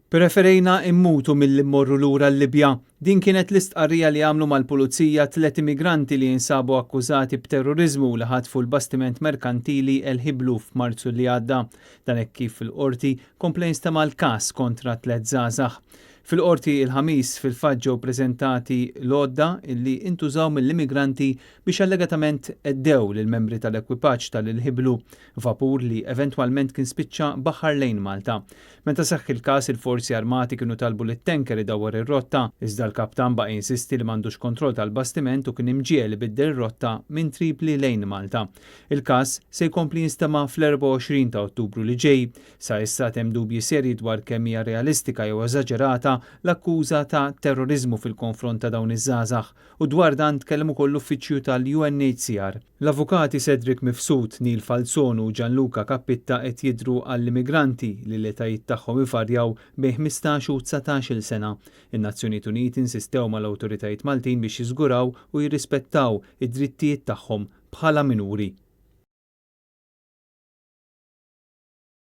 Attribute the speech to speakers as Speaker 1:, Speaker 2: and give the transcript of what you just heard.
Speaker 1: Preferejna immutu milli mmorru lura l-Libja. Din kienet l-istqarrija li għamlu mal-pulizija tliet immigranti li jinsabu akkużati b'terroriżmu li ħatfu l-bastiment merkantili El Hiblu f'Marzu li għadda. Dan hekk kif fil-qorti kompla jinstema' l-każ kontra tliet żgħażagħ. Fil-qorti il-Ħamis fil-fatt ġew preżentati l-għodda illi intużaw mill-immigranti biex allegatament għeddew lill-membri tal-ekwipaġġ tal-Il Hiblu, vapur li eventwalment kien spiċċa baħar lejn Malta. Meta seħħ il-każ il-forzi armati kienu talbu lit-tanker idawwar ir-rotta, iżda l-kaptan baqa' jinsisti li m'għandux kontroll tal-bastiment u kien imġiegħel ibiddel ir-rotta minn Tripli lejn Malta. Il-każ se jkompli jinstema' fl-24 ta' Ottubru li ġej. Sa issa hemm dubji serji dwar kemm hija realistika jew eżaġerata l-akkuża ta' terroriżmu fil-konfront ta' dawn iż-żgħażagħ u dwar dan tkellem ukoll l-uffiċċju tal-UNHCR. L-avukati Cedric Mifsud, Neil Falzon u Gianluca Cappitta qed jidhru għall-immigranti li l-etajiet tagħhom ivarjaw bejn 15 u 19-il sena. In-Nazzjonijiet Uniti insistew mal-awtoritajiet Maltin biex jiżguraw u jirrispettaw id-drittijiet tagħhom bħala minuri.